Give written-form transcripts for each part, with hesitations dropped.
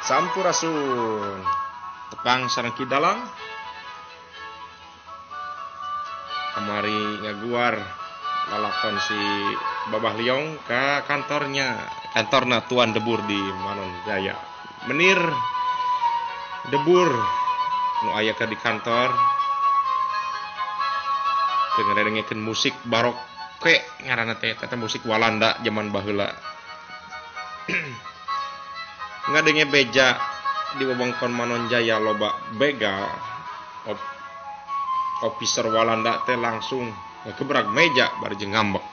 Sampurasun. Tepang sareng Ki Dalang. Kamari ngaguar lalakon si Babah Liong ke kantornya, kantorna Tuan Debur di Manonjaya. Menir Debur nu aya ka di kantor keur ngadengekeun musik baroque ngaranna teh eta musik Walanda zaman baheula. Ngadenge beja di wewengkon Manonjaya loba begal, officer Walanda teh langsung ngegebrak meja bari jeung ngambek.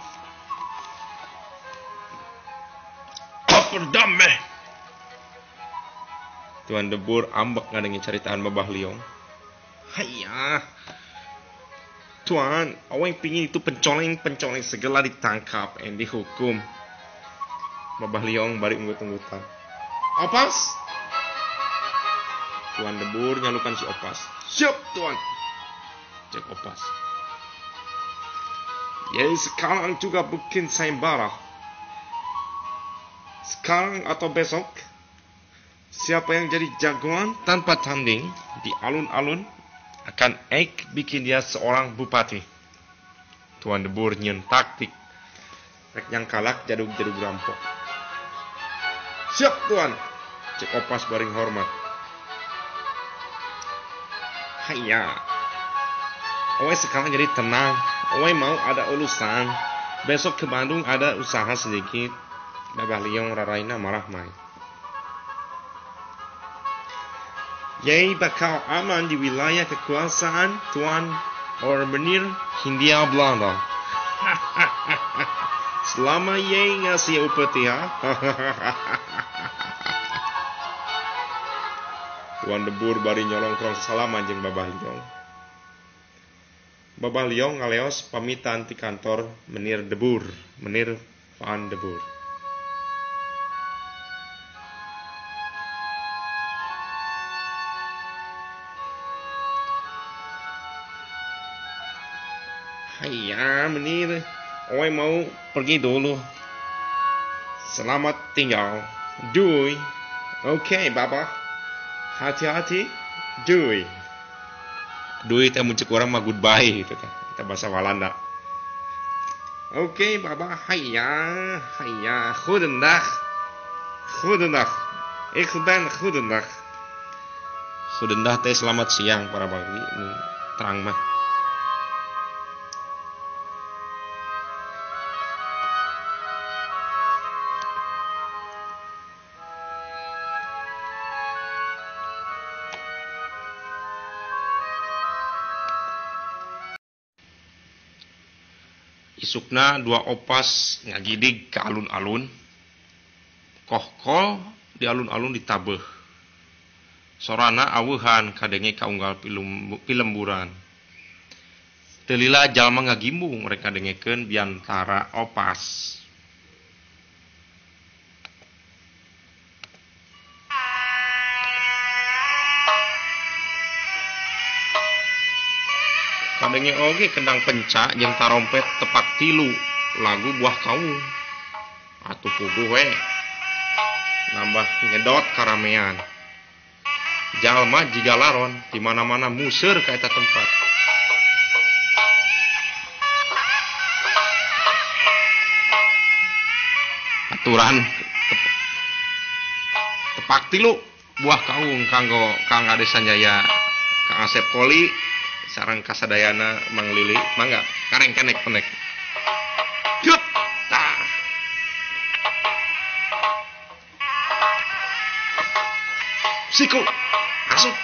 Verdamme. Tuan Debur ambek ngadenge caritaan Babah Liong. Hayah. Tuan, aweng pingin itu pencoleng-pencoleng segera ditangkap and dihukum. Babah Liong bari unggut-unggutan. Opas? Tuan Debur nyalukan si Opas. Siap, Tuan. Cek Opas. Ya, sekarang juga bikin sayembara. Sekarang atau besok, siapa yang jadi jagoan tanpa tanding di alun-alun akan ek bikin dia seorang bupati. Tuan Debur nyen taktik. Rek yang kalak jadug-jadug rampok. Siap, Tuan. Cek Opas baring hormat. Haya. Owe sekarang jadi tenang. Owe mau ada urusan. Besok ke Bandung ada usaha sedikit. Babah Liong raraina marah mai. Yai bakal aman di wilayah kekuasaan Tuan or Menir Hindia Belanda. Selama yai ngasih upeti ya. Tuan Debur bari nyolongkrong sesalaman jeung Babah Liong. Babah Liong ngaleos pamitan ti kantor Menir Debur, Menir Van Debur. Hayya, Menir, oe mau pergi dulu. Selamat tinggal. Dui. Oke, Bapak. Hati-hati. Dui. Dui teh mun ceuk urang mah goodbye gitu teh. Eta bahasa Walanda. Oke, Bapak. Hayya, hayya. Goedendag. Goedendag. Ik ben goedendag. Goedendag teh selamat siang para bagi terang mah. Isukna dua opas ngagidig ke alun-alun. Kohkol di alun-alun ditabeuh. Sorana aweuhan kadenge kaunggal pilemburan. Teu lila jalma ngagimbung rek ngadengekeun biantara opas. Kadenge oge kendang pencak jeung tarompet tepak tilu lagu buah kaung. Atuh puguh we nambah nyedot karamean. Jalma jiga laron di mana-mana museur ka eta tempat. Aturan tepak tilu buah kaung kanggo Kang Ade Sanjaya, Kang Asep Koli sareng kasadayana Mang Lili, mangga kareng kenek penek. Yut, tah. Siku, asup.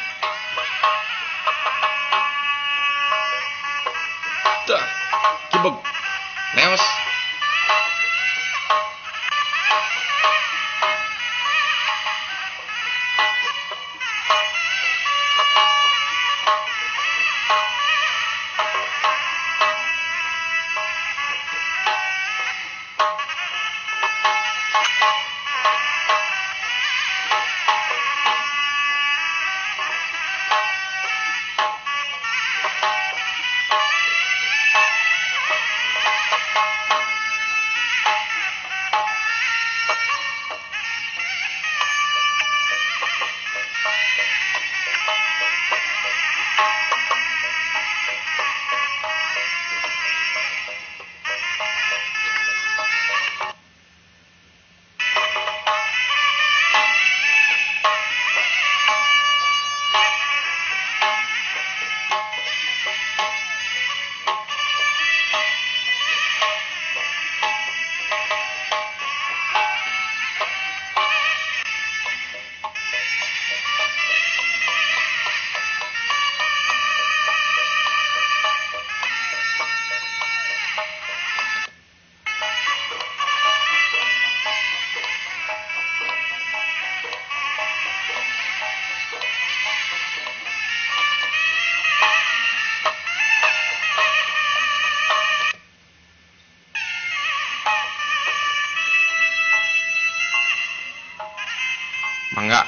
Tah, kibeg, leos.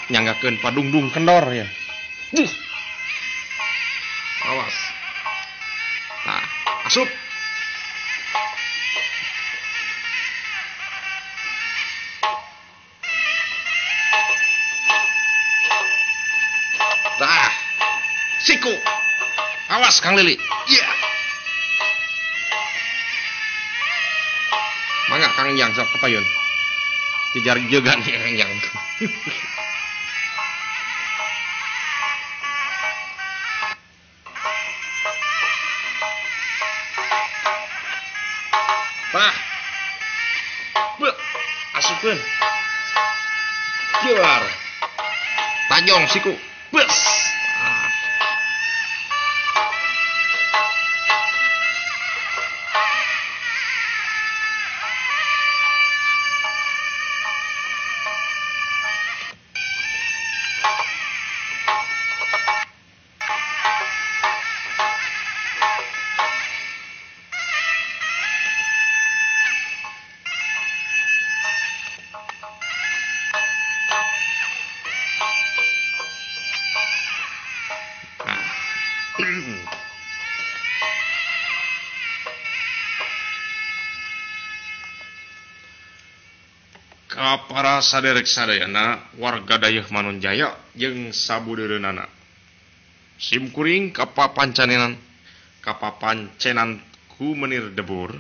Nyanggakeun padungdung kendor ya. Duh. Awas. Tah, asup. Tah. Siku. Awas Kang Lili. Iya. Yeah. Mangga Kang Yang sok kepayun. Jejar jegan Kang Yang. Tah. Beuh, asupkeun. Jelar. Tajong siku. Bes. Ah. Ka para saderek sadayana warga Dayeuh Manonjaya jeung sabudeureunana. Sim kuring kapapancenan ku menir debur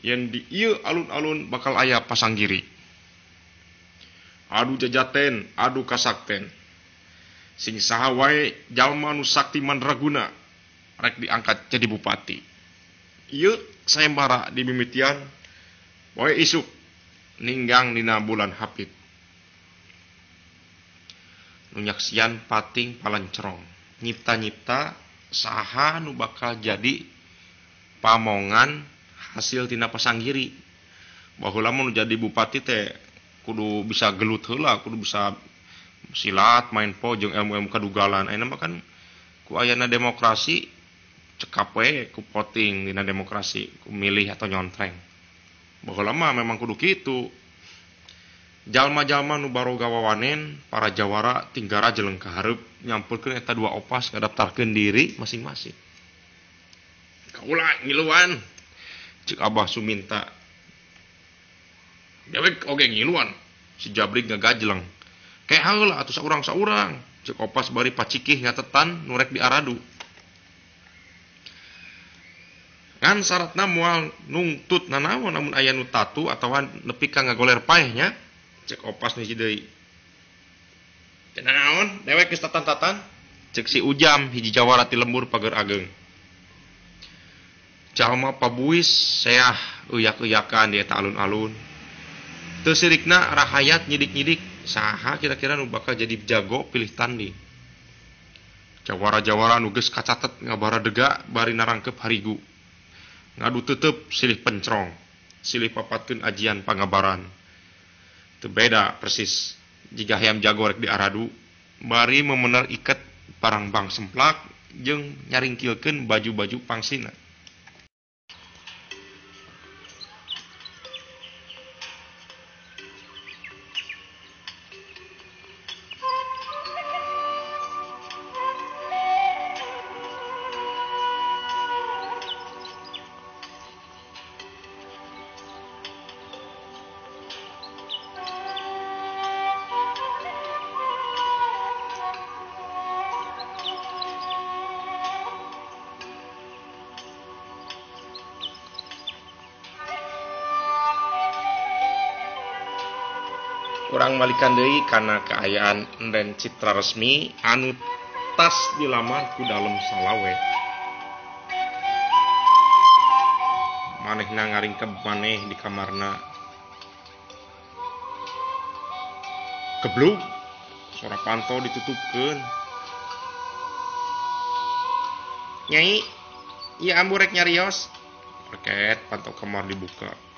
yen di ieu alun-alun bakal aya pasanggiri. Adu jajaten, adu kasakten. Sing saha wae jalma nu sakti mandraguna rek diangkat jadi bupati. Ieu sayembara dimimitian poe isuk ninggang dina bulan Hapit. Nu nyaksian pating palencerong, nyipta-nyipta saha nu bakal jadi pamongan hasil tina pasanggiri. Baheula mah nu jadi bupati teh kudu bisa gelut heula, kudu bisa silat, main po jeung ilmu-ilmu kadugalan. Ayeuna mah kan ku ayana demokrasi cekap we ku voting dina demokrasi, ku milih atau nyontreng. Baheula mah memang kudu kitu. Jalma-jalma nu baroga wawanen, para jawara tinggara jeleng ka hareup nyampurkeun eta dua opas ngadaftarkeun diri masing-masing. Kaula ngiluan. Ceuk Abah Suminta. Dewek oge ngiluan. Si Jabrik ngagajleng. Kayak heula atuh saurang-saurang. Ceuk opas bari pacikih nyatetan nu rek diaradu. Ngan syaratna moal nungtut nanaon namun aya nu tatu atawa nepi ka ngagoler paehnya. Cek opas nu hiji deui. Teu nanaon dewek geus tatan-tatan. Cek si Ujam hiji jawara ti lembur pager ageng. Jalma pabuis seah uyak-uyakan di eta alun-alun. Teu sirikna rahayat nyidik-nyidik saha kira-kira nu bakal jadi jago pilih tanding. Jawara-jawara nu geus kacatet ngabaradega bari narangkep harigu. Ngadu tetep silih pencrong, silih papatkeun ajian pangabaran. Teu beda persis jiga hayam jago rek diaradu bari memener iket parangbang semplak jeung nyaringkilkeun baju-baju pangsina. Urang malikan deui kana kaayaan Enden Citra Resmi anu tas dilamar ku dalem salawe. Manehna ngaringkeb maneh di kamarna. Geblug, sora panto ditutupkeun. Nyai, ieu ambu rek nyarios. Reket panto kamar dibuka.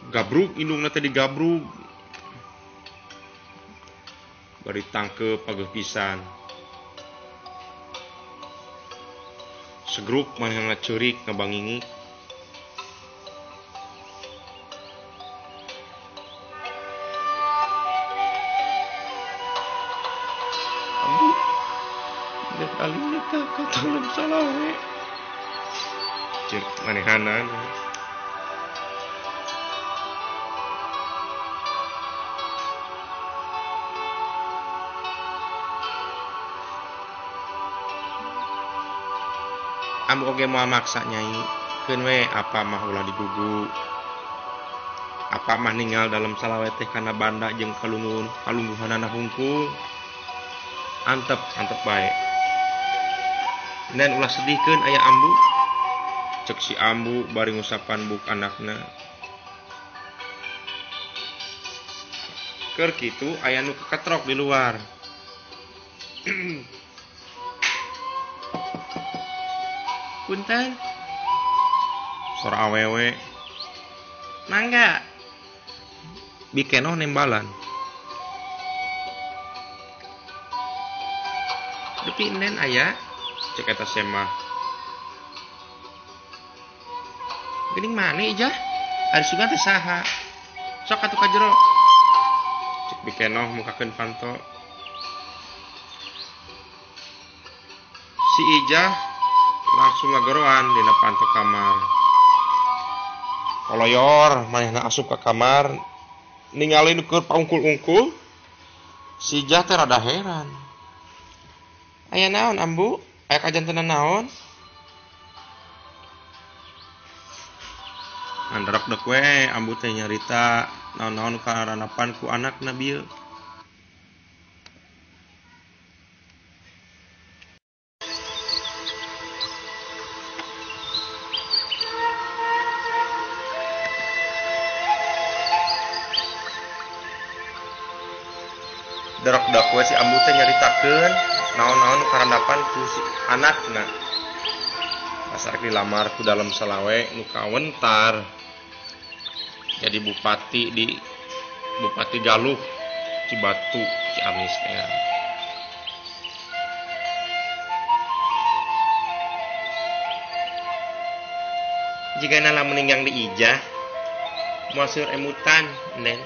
Gabrug indungna teh digabrug. Bari tangkep pageuh pisan. Segruk manehna ceurik ngabangingi. Sakali nikah ka dalem salawe. Ceuk manehanana. Ambu oge moal maksa nyai, keun we apa mah ulah digugu. Apa mah ninggal dalam salawe teh kana banda jeung kalungun, kalungguhanana hungkul. Antep, antep bae. Dan ulah sedihkeun aya ambu. Cek si ambu bari ngusapan buk anakna. Keur kitu aya nu keketrok di luar. Punten. Sora awewe. Mangga. Bikenoh nembalan. Dupi enden aya, cek eta semah. Geuning mane Ijah? Ari sugan teh saha? Sok atuh ka jero. Cek bikenoh mukakeun panto. Si Ijah langsung ngageroan dina panto kamar. Koloyor manehna asup ka kamar, ningali nu keur paungkul-ungkul. Si Ijah teh rada heran. Aya naon ambu? Aya kajantenan naon? Andarak dek we ambu teh nyarita naon-naon karanapan ku anakna bieu. Darak dak we si ambu teh nyaritakeun naon-naon karandapan ku si anakna. Pas arek dilamar ku dalem salawe nu kawentar. Jadi bupati di Bupati Galuh Cibatu Ciamis teh. Jigana lamun ninggang di Ijah moal seueur emutan nen.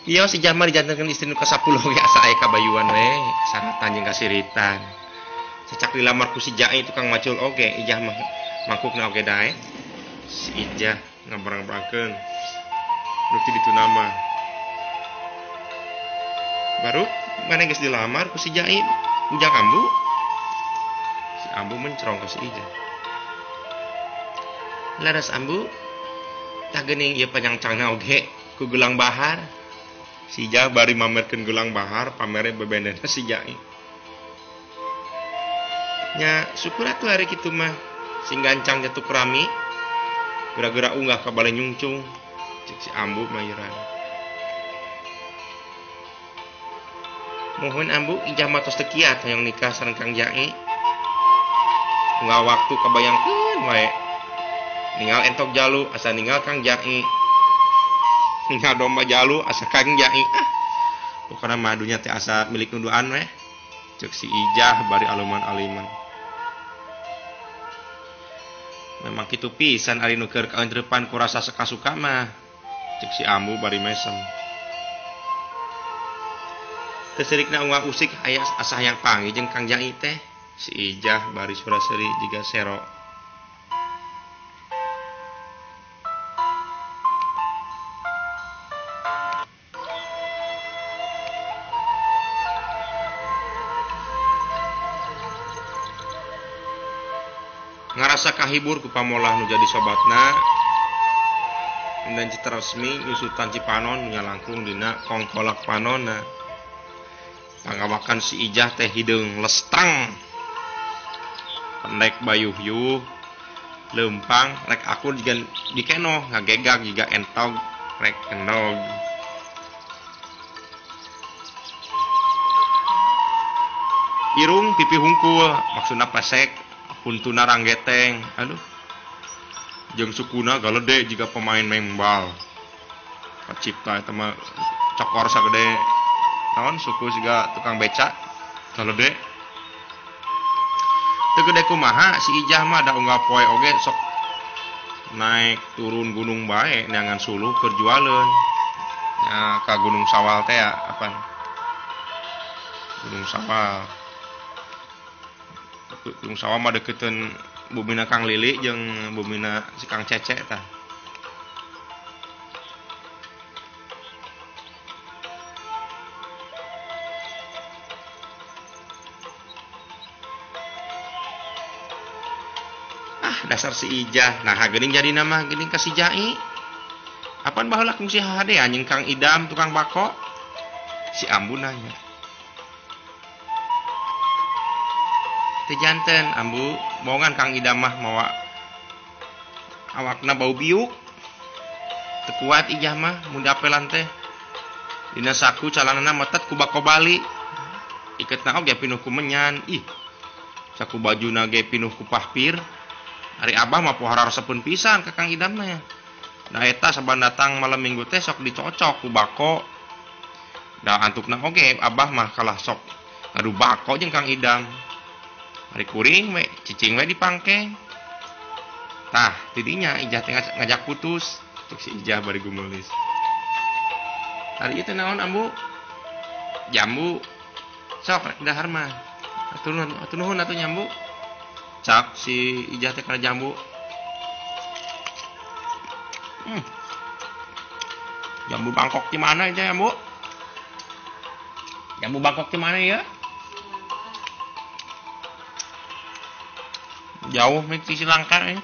Iya si Ijah mah dijantenkeun istri nu ka-10 ge asa aya kabayuan we, kasaratan jeung kasiritan. Cecak dilamar ku si Jai tukang macul oge, Ijah mah mangkukna oge dae. Si Ijah ngabarang-barangkeun nu ti ditu nama. Baru mana geus dilamar ku si Jai ujang ambu. Si ambu mencrong ke si Ijah. Laras ambu tah geuning ieu panyangcangna oge ku gelang bahar. Si Ijah bari mamerkeun gelang bahar, pamere bebendena si Jai. Nya syukur atuh hari kitu mah sing gancang jatuh kerami. Geura-geura unggah ka bale nyungcung. Cek si ambu mayiran. Mohon ambu Ijah mah tos teu kiat hoyong nikah sareng Kang Jai. Unggal waktu kabayangkeun wae. Ningal entok jalu asa ningal Kang Jai. Ningal domba jalu asa Kang Jai. Ah, pokona mah dunya teh asa milik nuduan weh. Cek si Ijah bari aluman-aliman. Memang kitu pisan ari nu keur kaeundreupan ku rasa seka-suka mah. Cek si ambu bari mesem. Teu seurikna unggal usik aya asa hayang panggih jeung Kang Jai teh. Si Ijah bari sura-seuri jiga sero. Ngarasa kahibur ku pamolah nu jadi sobatna dan citra resmi nyusutan Cipanon nyalangkung dina kongkolak panona. Pangawakan si Ijah teh hideung lestang pendek bayuh-yuh lempang rek aku jiga dikenoh ngagegag jiga entog rek endog. Irung pipi hungkul maksudna pesek huntuna ranggeteng, aduh. Jeung sukuna galede jiga pemain mengbal. Kacipta eta mah cokor sagede naon suku siga tukang beca galede. Teu gede kumaha si Ijah mah da unggal poe oge sok naik turun gunung bae neangan suluh keur jualeun. Nya ka Gunung Sawal teh apan. Gunung Sawal. Gunung Sawal mah deketeun bumina Kang Lili jeung bumina si Kang Cece tah. Ah, dasar si Ijah. Nah, geuning jadi nama geuning ka si Jai. Apaan baheula kungsi hade anjing Kang Idam tukang bako? Si Ambu nanya. Teu janten Ambu, bohongan Kang Idam mah mawa awakna bau biuk. Teu kuat Ijah mah mun dapelan teh. Dina saku calanana metet ku bako Bali. Iketna oge pinuh ku menyan. Ih. Saku bajuna ge pinuh ku pahpir. Ari Abah mah pohara resepeun pisan ka Kang Idam mah. Da eta saban datang malam minggu teh sok dicocok ku bako. Da antukna oge Abah mah kalah sok ngadu bako jeung Kang Idam. Ari kuring we cicing we dipangkeng. Tah, tidinya Ijah teh ngajak putus. Cek si Ijah bari gumeulis. Ari ieu teh naon Ambu? Jambu. Sok rek dahar mah. Atuh nuhun atuh nyambu. Cak si Ijah teh kana jambu. Jambu Bangkok di mana itu ya, Bu? Jambu Bangkok di mana ya? Jauh di Sri Lanka ya.